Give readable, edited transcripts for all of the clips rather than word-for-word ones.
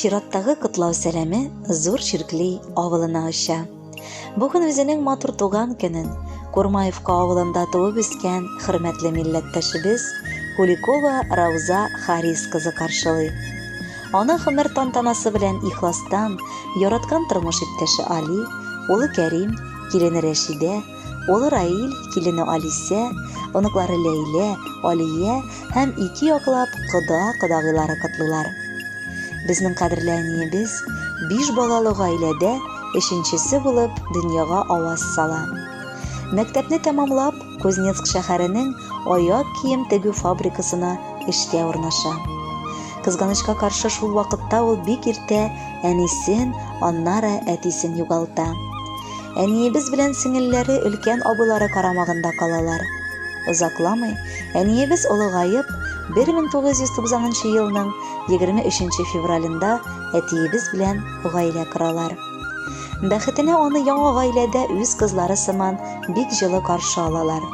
Чираттагы котлау сәламе Зур Чиркли авылына оча. Бүген үзенең матур туган көнен Курмаевка авылында туып үскән хөрмәтле милләттәшебез Куликова Рауза Харис кызы каршылый. Аны гомер тантанасы белән ихластан яраткан тормыш иптәше Али, улы Кәрим, килене Рәшидә, улы Раил, килене Алисә, оныклары Ләйлә, Алия һәм ике яклап кода-кодагыйлары котлыйлар. Безнең кадерле әниебез биш балалы гаиләдә өченчесе булып дөньяга аваз сала. Мәктәпне тәмамлап, Кузнецк шәһәренең аяк кием тегү фабрикасына эшкә урнаша. Кызганычка каршы, шул вакытта ул бик иртә әнисен, аннары әтисен югалта. Әниебез белән сеңелләре өлкән абыйлары карамагында калалар. Озакламый, әниебез олыгаеп, 1990 нчы елның 23 нче февралендә әтиебез белән гаилә коралар. Бәхетенә аны яңа гаиләдә үз кызлары сыман бик җылы каршы алалар.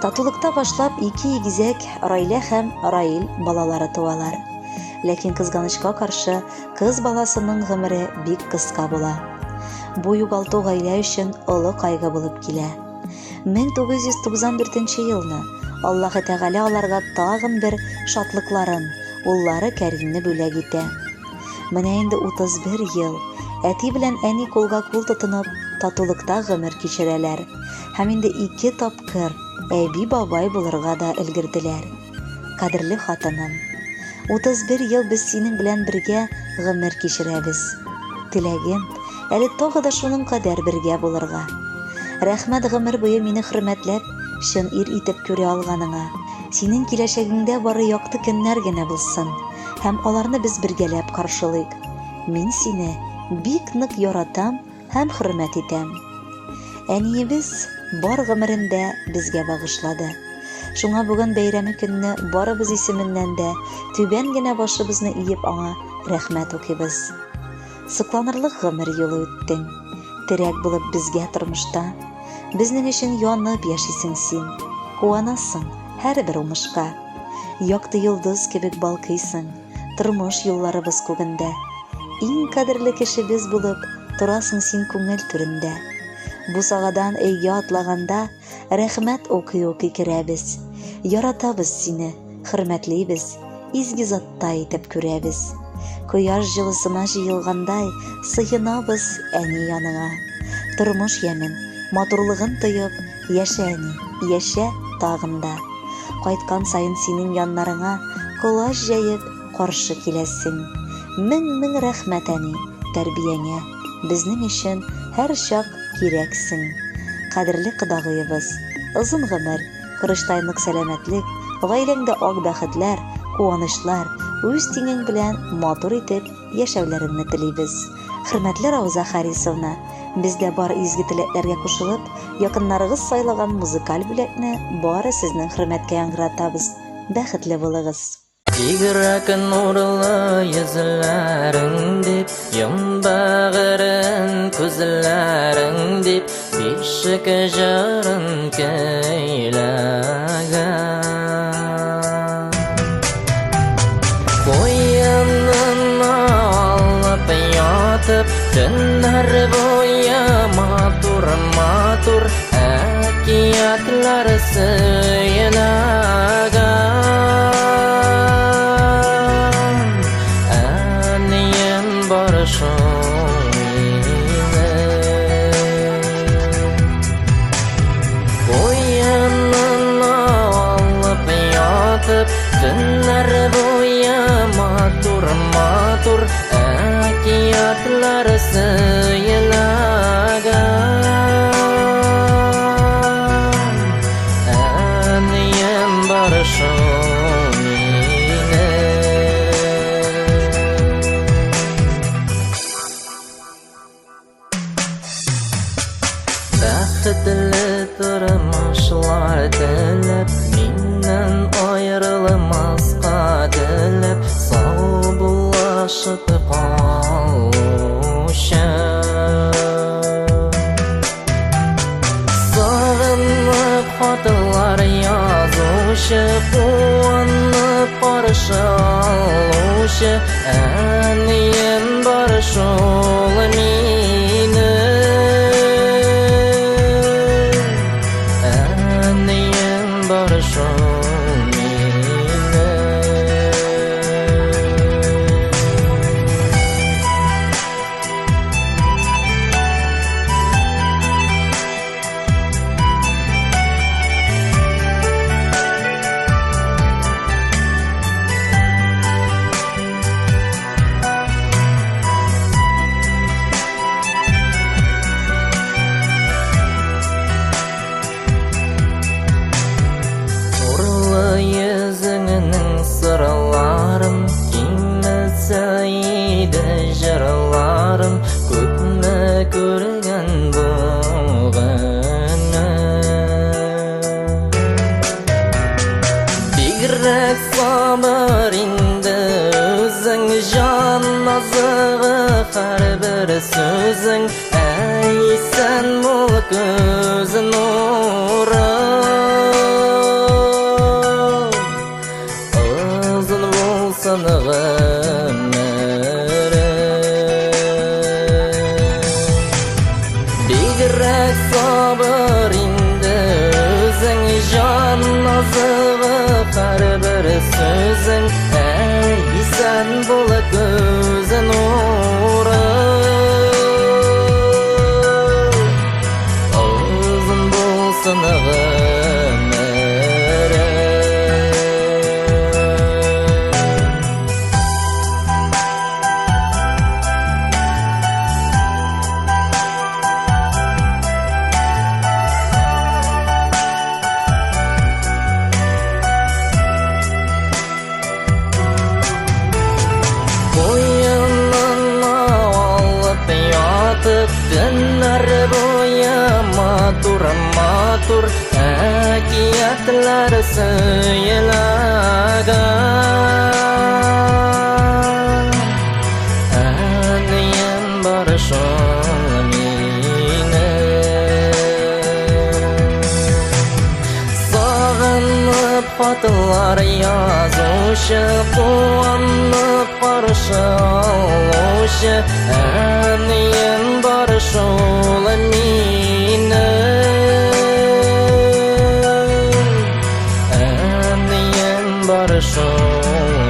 Татулыкта башлап ике игезәк Райлә һәм Раил балалары туалар. Ләкин кызганычка каршы, кыз баласының гомере бик кыска була. Бу югалту гаилә өчен олы кайгы булып килә. 1994 елны Аллаһы Тәгалә аларга тагын бер шатлыкларын, уллары Кәримне бүләк итә. Менә инде 31 ел әти белән әни кулга-кул тотынып, татулыкта гомер кичерәләр. Һәм инде ике тапкыр әби-бабай булырга да өлгерделәр. Кадерле хатыным, 31 ел без синең белән бергә гомер кичерәбез. Теләгем, әле тагы да шуның кадәр бергә булырга. Рәхмәт гомер буе мине хөрмәтләп, чын ир итеп күрә алганыңа. Синең киләчәгеңдә бары якты көннәр генә булсын һәм аларны без бергәләп каршылыйк. Мин сине бик нык яратам һәм хөрмәт итәм. Әниебез бар гомерен дә безгә багышлады. Шуңа бүген бәйрәме көнне барыбыз исеменнән дә түбән генә башыбызны иеп аңа рәхмәт укыйбыз. Сокланырлык гомер юлы үттең. Терәк булып безгә тормышта. Безнең өчен янып яшисең син. Куанасың һәрбер уңышка. Якты йолдыз кебек балкыйсың тормыш юлларыбыз күгендә. Иң кадерле кешебез булып торасың син күңел түрендә. Бусагадан өйгә атлаганда рәхмәт укый-укый керәбез. Яратабыз сине, хөрмәтлибез, изге заттай итеп күрәбез. Кояш җылысына җыелгандай сыенабыз әни яныңа. Тормыш ямен, матурлыгын тоеп, яшә, әни, яшә тагын да. Кайткан саен синең яннарыңа колач җәеп каршы киләсең. Мең-мең рәхмәт, әни, тәрбияңә, безнең өчен һәрчак кирәксең. Кадерле кодагыебыз, озын гомер, Корычтай нык сәламәтлек, гаиләңдә ак бәхетләр, куанычлар, үз тиңең белән матур итеп яшәүләреңне телибез. Хөрмәтле Рауза Харисовна, без дә бар изге теләкләргә кушылып, якыннарыгыз сайлаган музыкаль бүләкне бары сезнең хөрмәткә яңгыратабыз. Бәхетле булыгыз! Бигрәк нурлы йөзләрең дип, Йом бәгырен күзләрең дип, Бишек җырын көйләгән. Куенына алып ятып, Төннәр буе матур-матур Әкиятләр сөйләгән. Әнием бар шул минем. Куенына алып ятып, төннәр буе матур-матур Әкиятләр сөйләгән. Әнием бар шул минем. Бәхетле тормышлар теләп, миннән аерылмаска теләп, саубуллашып калучы. Сагынып хатлар язучы, куанып Куанып каршы алучы әнием бар шул минем. Әнием бар шул минем. Нурлы йөзеңнең сырларын киметсә иде җырларым, күпме күргән бу гомер. Бигрәк сабыр инде үзең, җан азыгы һәрбер сүзең, әй исән бул, күз нурым. Озын булсын гомерең. Бигрәк сабыр инде үзең, җан азыгы һәрбер сүзең, әй исән бул, күз нурым. Озын булсын гомерең. Куенына алып ятып, төннәр буе матур-матур әкиятләр сөйләгән. Әнием бар шул минем. Сагынып хатлар язучы, куанып каршы алучы әнием бар шул минем. Әнием бар шул.